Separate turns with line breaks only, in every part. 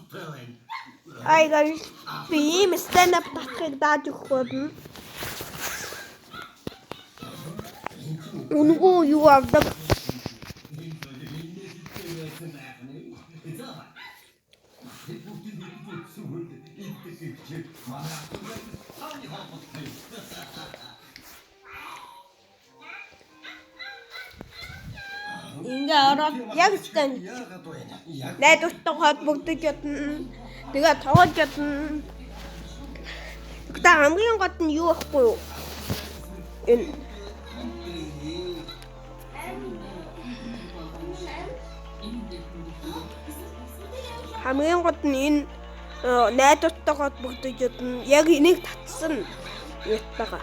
Ай guys, би ийм stand up татахыг дааж өгөх болно. Үнэгүй юу авдаг. Ингээ ороод яг stand найдвартай холбогдож чадна. Тэгээ тоглож чадна. Тэгтээ хамгийн гол нь юу байхгүй юу? Энэ хамгийн гол нь энэ найдвартай холбогдож чадна. Яг энийг татсан юутайгаа.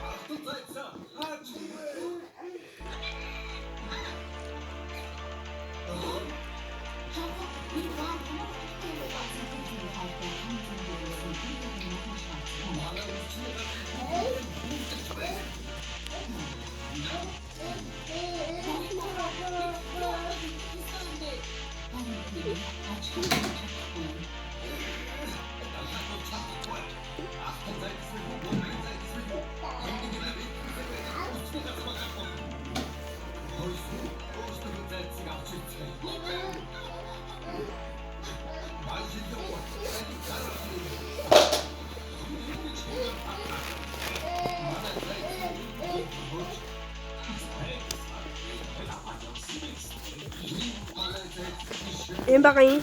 Энэ байгаа юм.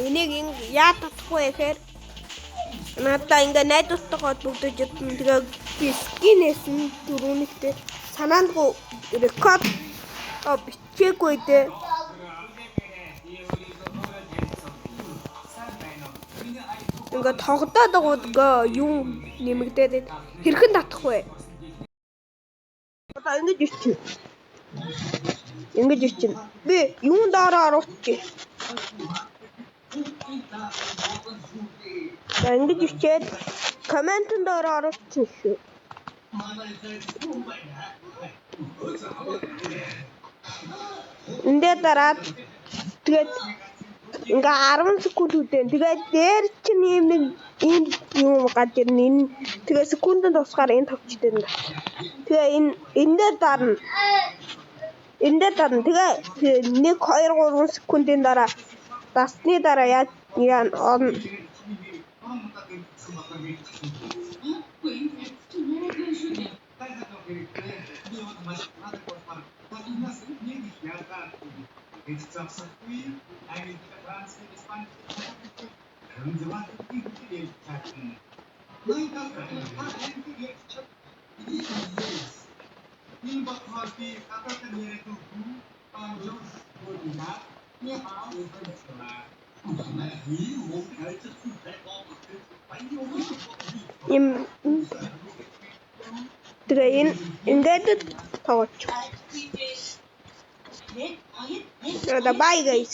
Энийг яа татахгүй гэхээр надаа ингээ найдвартай холбогдож чадна. Тэгээ би скинээс нь дөрөвнөлтэй санаандгүй рекорд бичээгүй дээ. Ингээ тогдоод байгаа ингээ юм нэмэгдээд хэрхэн татах вэ? Одоо ингэж ичнэ. Ингэж ичнэ. Би юун доороо оруулчих. За ингэж ичээд комментэн доороо оруулчих шүү. Эндээ дараад тэгээд ингээ 10 секунд үдэн. Тэгээд дээр чинь ийм нэг ийм юм гарч ирнэ. Энэ тэгээ секундэд тусгаар энэ товч дээр нь. Тэгээ энэ энэ дээр дарна. Энэ дээр дарна. Тэгээ 1 2 3 секундын дараа дасны дараа яаж яа орно. Юм тэгээ энэ ингээд тоглож. Одоо bye guys.